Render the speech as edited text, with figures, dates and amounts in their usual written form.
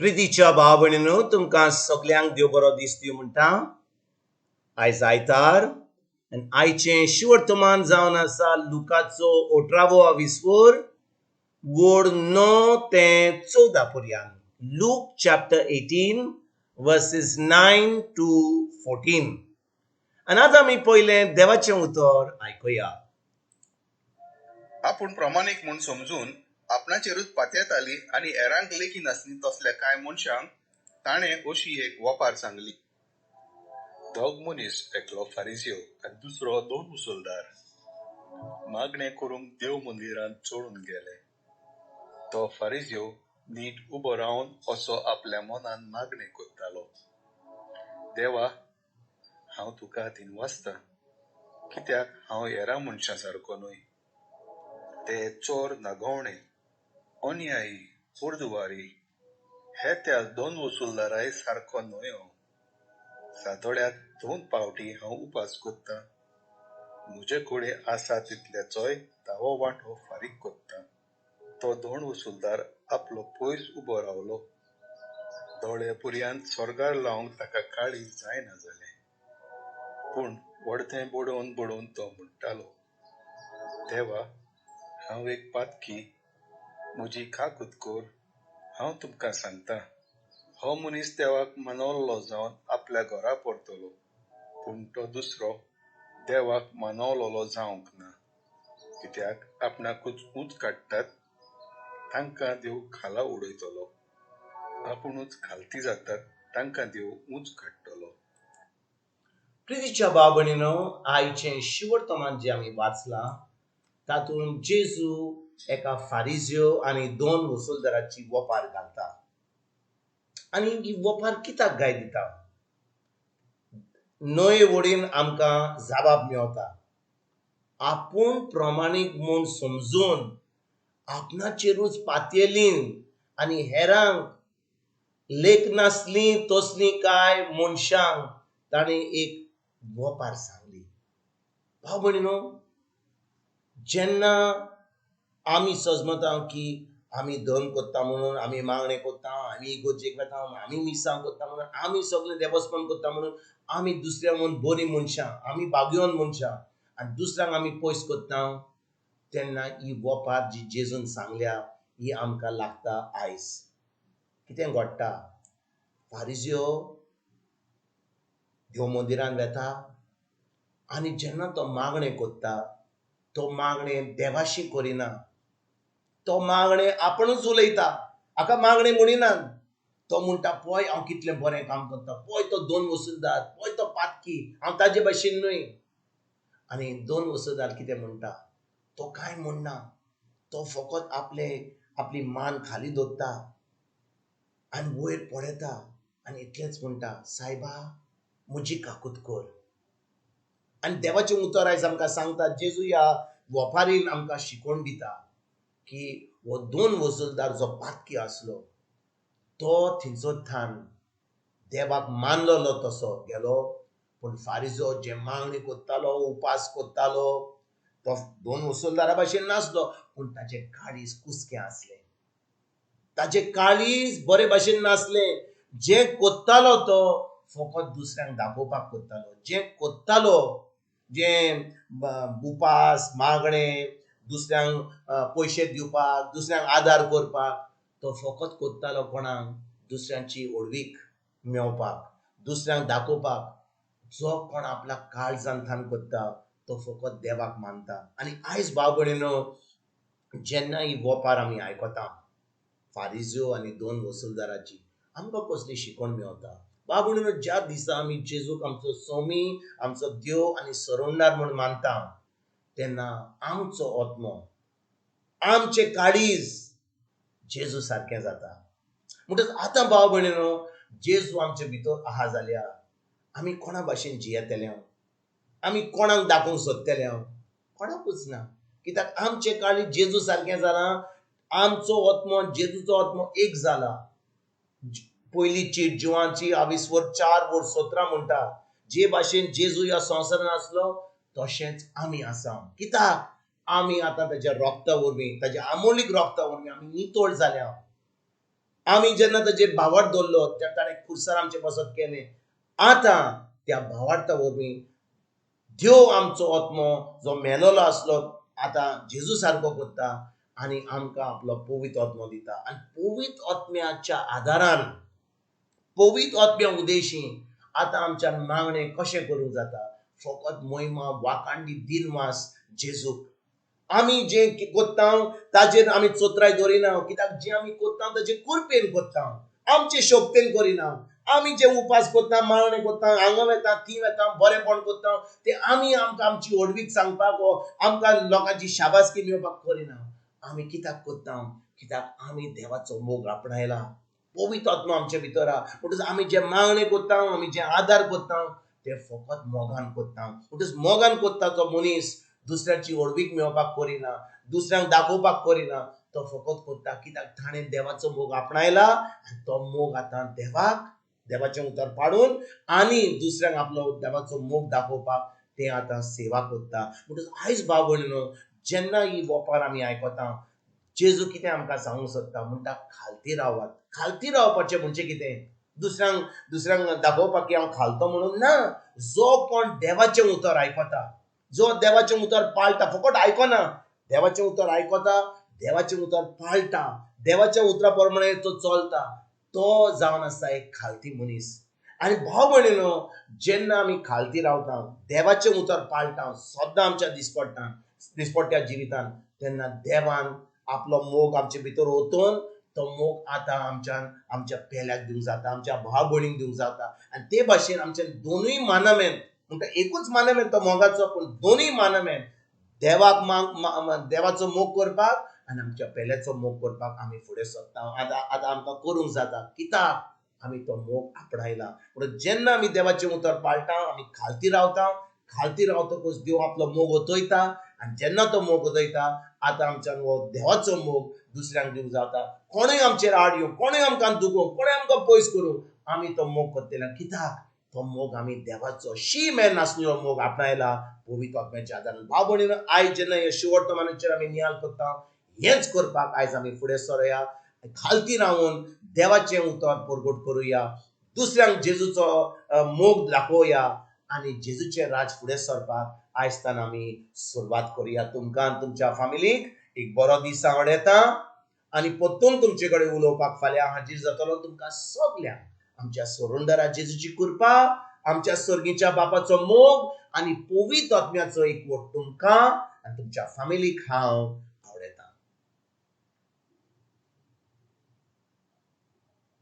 प्रितीच्या भाव भयणीनो, तुमकां सगल्यांक देव बरो दीस दिवं म्हणटा. आयज आयतार आनी आयचें शिवर्तमान जावन आसा लुकाचो अठरावो आविस्वर वड 9 ते 14 पर्यंत. Luke chapter 18 verses 9 to 14. आनी आतां आमी पयलें देवाचें उतर आयकुया. आपूण प्रामाणीक म्हूण समजून आपणाचेरूच पातयेताली आनी हेरांक लेखी नासली तसल्या कांय मनशांक ताणें अशी एक वपार सांगली. दोग मनीस, एकलो फारिज्यो आनी दुसरो दोन मुसलदार, मागणें करूंक देव मंदिरांत चडून गेले. तो फारिज्यो नीट उबो रावन असो आपल्या मनान मागणें करतालो, देवा, हांव तुका दिनवासता, कित्याक हांव हेरां मनशां सारको न्हय. ते चोर नागोवणे, अन्यायी, उर्दुवारी, हे त्या दोन वसुलदाराय सारको न्हय हांव. सातोड्याक 2 पावटी हांव उपास करतां, म्हजे कडेन आसा तितल्याचोय धावो वांटो फारीक करतां. तो दोन वसुलदार आपलो पयस उबो रावलो. दोळे पुरयांत स्वर्गार लावंक ताका काळीज जायना जालें. पूण वडतें बडोवन बडोवन तो म्हणटालो, देवा, हांव एक पातकी, म्हजी काकूत कर. हांव तुमकां सांगता, हो मनीस देवाक मानवल्लो जावन आपल्या घरा परतलो, पूण तो दुसरो देवाक मानवलोलो जावंक ना. कित्याक आपणाकूच ऊंच काडटात तांकां देव खाला उडयतलो, आपुणूच खालती जातात तांकां देव ऊंच काडटलो. प्रितीच्या भाव भयणीनो, आयचें शिवर्तमान जें आमी वाचलां तातूंत जेजू एका फारिज्यो आनी दोन वसुलदाराची वपार घालता. आनी ही वपार कित्याक गाय दिता? न्हंय वडीन आमकां जाबाब मेवता. आपूण प्रमाणीक म्हूण समजून आपणाचेरूच पातयेलीन आनी हेरांक लेख नासली तसली काय मनशांक ताणें एक वपार सांगली. भाव भयणीनो, जेन्ना आमी सजमता की आमी धर्म करता म्हणून, आमी मागणें करता, आमी इगर्जेक वता, आमी मिसां करता म्हणून, आमी सगळें देवस्पण करता म्हणून आमी दुसऱ्या म्हूण बरीं मनशां, आमी भाग्यवान मनशां आनी दुसऱ्यांक आमी पयस करता, तेन्ना ही वपार जी जेजून सांगल्या ही आमकां लागता. आयज कितें घडटा? फारिज्यो देव मंदिरान वेता आनी जेन्ना तो मागणें करता तो मागणें देवाशी करिना, तो मागणें आपणूच उलयता. हाका मागणें म्हणिनात. तो म्हणटा, पळय हांव कितलें बरें काम करता, पळय तो दोन वसुलदार, पळय तो पातकी, हांव ताजे भाशेन न्हय. आनी दोन वसुलदार कितें म्हणटा? तो कांय म्हणना, तो फकत आपले आपली मान खाली दवरता आनी वयर पळयता आनी इतलेंच म्हणटा, सायबा म्हजी काकूत कर. आनी देवाचें उतर आयज आमकां सांगता, जेजू ह्या वपारीन आमकां शिकोवन दिता की हो दोन वसुलदार जो पातकी आसलो तो थंयचो थान देवाक मानलेलो तसो गेलो, पूण फारिजो जे मागणी करतालो, उपास करतालो, तो दोन वसुलदारा भाशेन नासलो, पूण ताचें काळीज कुसकें आसलें, ताचें काळीज बरे भाशेन नासलें. जें करतालो तो फकत दुसऱ्यांक दाखोवपाक करतालो, जें करतालो जें उपास मागणें, दुसऱ्यांक पयशे दिवपाक, दुसऱ्यांक आदार करपाक, तो फकत करतालो कोणाक? दुसऱ्यांची व्हडवीक मेवपाक, दुसऱ्यांक दाखोवपाक. जो कोण आपल्या काळजान थान करता तो फकत देवाक मानता. आनी आयज भाव भयणीनो, जेन्ना ही वपार आमी आयकता फारिज्यो आनी दोन वसुलदाराची, आमकां कसली शिकवण मेवता? भाव भयणीनो, ज्या दिसा आमी जेजूक आमचो स्वामी, आमचो देव आनी सरोणदार म्हूण मानता, तेन्ना आमचो आत्मो, आमचें काळीज जेजू सारकें जाता. म्हणटच आतां भाव भयणीनो, जेजू आमचे भितर आहा जाल्यार आमी कोणा भाशेन जियेतले? आमी कोणाक दाखोवंक सोदतले? कोणाकूच ना. कित्याक आमचें काळीज जेजू सारकें जालां, आमचो आत्मो जेजूचो आत्मो एक जाला. पयली चीट जिवांची आविस्वर 4 वर 17 म्हणटा, जे भाशेन जेजू ह्या संवसारान आसलो तशेंच आमी आसा. कित्याक आमी आतां ताच्या रोगता वरवीं, ताच्या आमोलीक रोगता वरवीं आमी नितळ जाल्या. आमी जेन्ना ताजेर भावार्थ दवरलो तेन्ना ताणें खुर्सार आमचें पासत केलें. आतां त्या भावार्था वरवीं देव आमचो आत्मो जो मेलोलो आसलो आतां जेजू सारको करता आनी आमकां आपलो पवित्र आत्मो दिता. आनी पवित्र आत्म्याच्या आदारान, पवित्र आत्म्या उदेशी आतां आमच्या मागणें कशें करूंक जाता? फकत महिमा वाखांडी दिनवास जेजूक. आमी जें कोत्ता ताजेर आमी चोत्राय दवरिना, कित्याक जें आमी कोत्ता ताजे कृपेन कोत्ता, आमचे शक्तेन करिना. आमी जे उपास कोत्ता, मागणें कोत्ता, हांगा वेता थंय वेता, बरेंपण कोत्ता, ते आमी आमकां आमची व्हडवीक सांगपाक वो आमकां लोकांची शाबासकी मेळपाक करिना. आमी कित्याक कोत्ता? कित्याक आमी देवाचो मोग आपणायला, पवित्र आत्मा आमचे भितर आहा. म्हणटच आमी जे मागणें कोत्ता, आमी जे आदार कोत्ता ते फकत मोगान कोत्ता. म्हणटच मोगान कोत्ता तो मनीस दुसऱ्याची व्हडवीक मेळोवपाक करिना, दुसऱ्यांक दाखोवपाक करिना, तो फकत कोत्ता कित्याक ताणें देवाचो मोग आपणायला आनी तो मोग आतां देवाक, देवाचें उतर पाडून आनी दुसऱ्यांक आपलो देवाचो मोग दाखोवपाक ते आतां सेवा कोत्ता. म्हणटच आयज भाव भयणीनो, जेन्ना ही वोपार आमी आयकता, जेजू कितें आमकां सांगूंक सोदता म्हणटा, खालती रावात. खालती रावपाचें म्हणजे कितें? दुसऱ्यांक दुसऱ्यांक दाखोवपाक की हांव खालतो म्हणून ना. जो कोण देवाचें उतर आयकता, जो देवाचें उतर पाळटा, फकत आयकना, देवाचें उतर आयकता, देवाचें उतर पाळटा, देवाच्या उतरा प्रमाणे तो चलता, तो जावन आसा एक खालती मनीस. आनी भाव भयणीनो, जेन्ना आमी खालती रावता, देवाचें उतर पाळटा सद्दां आमच्या दिसपट्टा दिसपट्ट्या जिवितान, तेन्ना देवान आपलो मोग आमचे भितर ओतून तो मोग आतां आमच्यान आमच्या पेल्याक दिवंक जाता, आमच्या भाव भयणीक दिवंक जाता. आनी ते भाशेन आमच्या दोनूय मानमेन, म्हणटा एकूच मानमेन तो मोगाचो, पूण दोनूय मानमेन देवाक देवाचो मोग करपाक आनी आमच्या पेल्याचो मोग करपाक आमी फुडें सरता. आतां आतां आमकां करूंक जाता, कित्याक आमी तो मोग आपणायला. पूण जेन्ना आमी देवाचें उतर पाळटा, आमी खालती रावता, खालती रावतकूच देव आपलो मोग ओतयता आनी जेन्ना तो मोग ओतयता आतां आमच्यान हो देवाचो मोग दुसऱ्यांक दिवंक जाता. कोणूय आमचेर आड येवं, कोणूय आमकां दुखोवं, कोणूय आमकां पयस करूं, आमी तो मोग करतले, कित्याक तो मोग आमी देवाचो शी मेन नासलेलो मोग आपणायला पवित्र आत्म्याच्या आदारान. भाव भयणीनो, आयज जेन्ना हे शिवर्तमानाचेर आमी नियाळ करता, हेंच करपाक आयज आमी फुडें सरोया. खालती रावन देवाचें उतर परगट करुया, दुसऱ्यांक जेजूचो मोग दाखोवया आनी जेजूचें राज फुडें सरपाक आयज आमी सुरवात करुया. तुमकां तुमच्या फामिलीक एक बरो दीस हांव येता आनी परतून तुमचे कडेन उलोवपाक फाल्यां हाजीर जातलो. तुमकां सगल्यांक आमच्या सोरुंदरा जेजूची कृपा, आमच्या सर्गीच्या बापाचो मोग आनी पवित्र आत्म्याचो एकवट तुमकां आनी तुमच्या फामिलीक हांव